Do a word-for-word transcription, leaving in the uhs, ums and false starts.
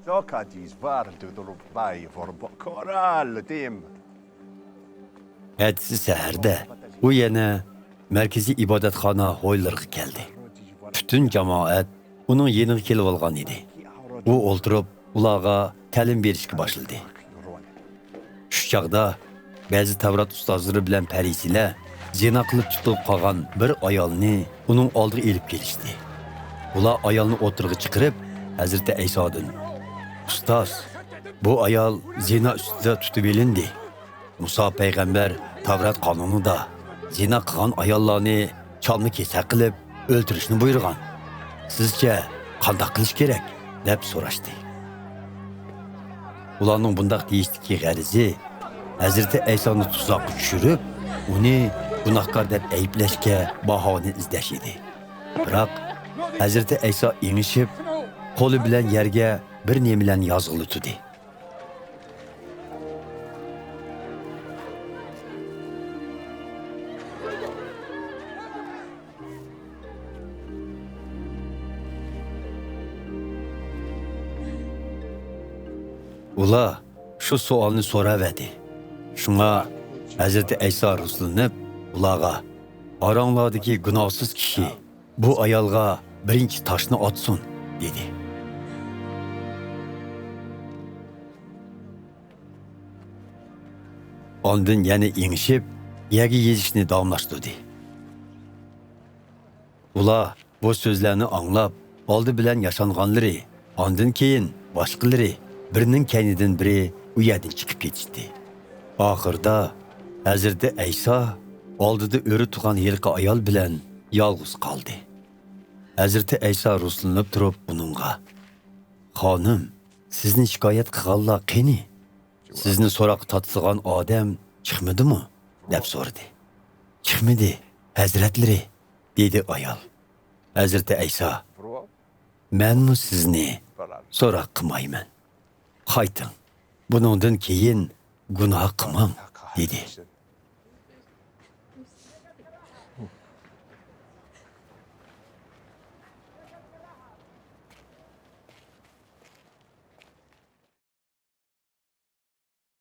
Dokadiz var dudurup bay vorbo koral dim. ئەتىسى سەھەردە ئۇ يەنە مەركىزىي ئىبادەتخانا ھويلىرىغا كەلدى. پۈتۈن جامائەت ئۇنىڭ يېنىغا كېلىۋالغان ئىدى. ئۇ ئولتۇرۇپ، ئۇلارغا تەلىم بېرىشكە باشلىدى. شۇ چاغدا بەزى تەۋرات ئۇستازلىرى بىلەن پەرىسىيلەر زىنا قىلىپ تۇتۇلۇپ قالغان بىر ئايالنى ئۇنىڭ ئالدىغا ئېلىپ كېلىشتى. ئۇلار ئايالنى ئوتتۇرىغا چىقىرىپ، ھەزرىتى ئەيسادىن، ئۇستاز، بۇ ئايال زىنا ئۈستىدە تۇتۇپ ئېلىندى. مۇسا پەيغەمبەر تەۋرات قانۇنىدا زىنا قىلغان ئاياللارنى چالما-كېسەك قىلىپ ئۆلتۈرۈشنى بۇيرۇغان. سىزچە قانداق قىلىش كېرەك؟ دەپ سوراشتى. ئۇلارنىڭ بۇنداق دېيىشتىكى غەرىزى ھەزرىتى ئەيسانى تۇزاققا چۈشۈرۈپ، ئۇنى گۇناھكار دەپ ئەيىبلەشكە باھانە ئىزدەش ئىدى. بىراق، ھەزرىتى ئەيسا ئېڭىشىپ، قولى بىلەن يەرگە بىر نېمىلەرنى يازغىلى تۇردى. ئۇلار شۇ سوئالنى سوراۋەردى. شۇڭا ھەزرىتى ئەيسا رۇسلىنىپ ئۇلارغا، ئاراڭلاردىكى گۇناھسىز كىشى بۇ ئايالغا بىرىنچى تاشنى ئاتسۇن، دېدى. ئاندىن يەنە ئېڭىشىپ، يەرگە يېزىشنى داۋاملاشتۇردى. ئۇلار بۇ سۆزلەرنى ئاڭلاپ، ئالدى بىلەن ياشانغانلىرى، ئاندىن كېيىن باشقىلىرى بىرىنىڭ كەينىدىن بىرى ئۇ يەردىن چىقىپ كېتىشتى. ئاخىرىدا ھەزرىتى ئەيسا ئالدىدا ئۆرە تۇرغان ھېلىقى ئايال بىلەن يالغۇز قالدى. ھەزرىتى ئەيسا رۇسلىنىپ تۇرۇپ ئۇنىڭغا، خانىم، سىزنى شىكايەت قىلغانلار قېنى؟ سىزنى سوراققا تارتىدىغان ئادەم چىقمىدىمۇ؟ دەپ سورىدى. چىقمىدى، ھەزرەتلىرى، دېدى ئايال. ھەزرىتى ئەيسا، مەنمۇ سىزنى سوراق قىلمايمەن. قايتىڭ، بۇنىڭدىن كېيىن گۇناھ قىلماڭ، دېدى.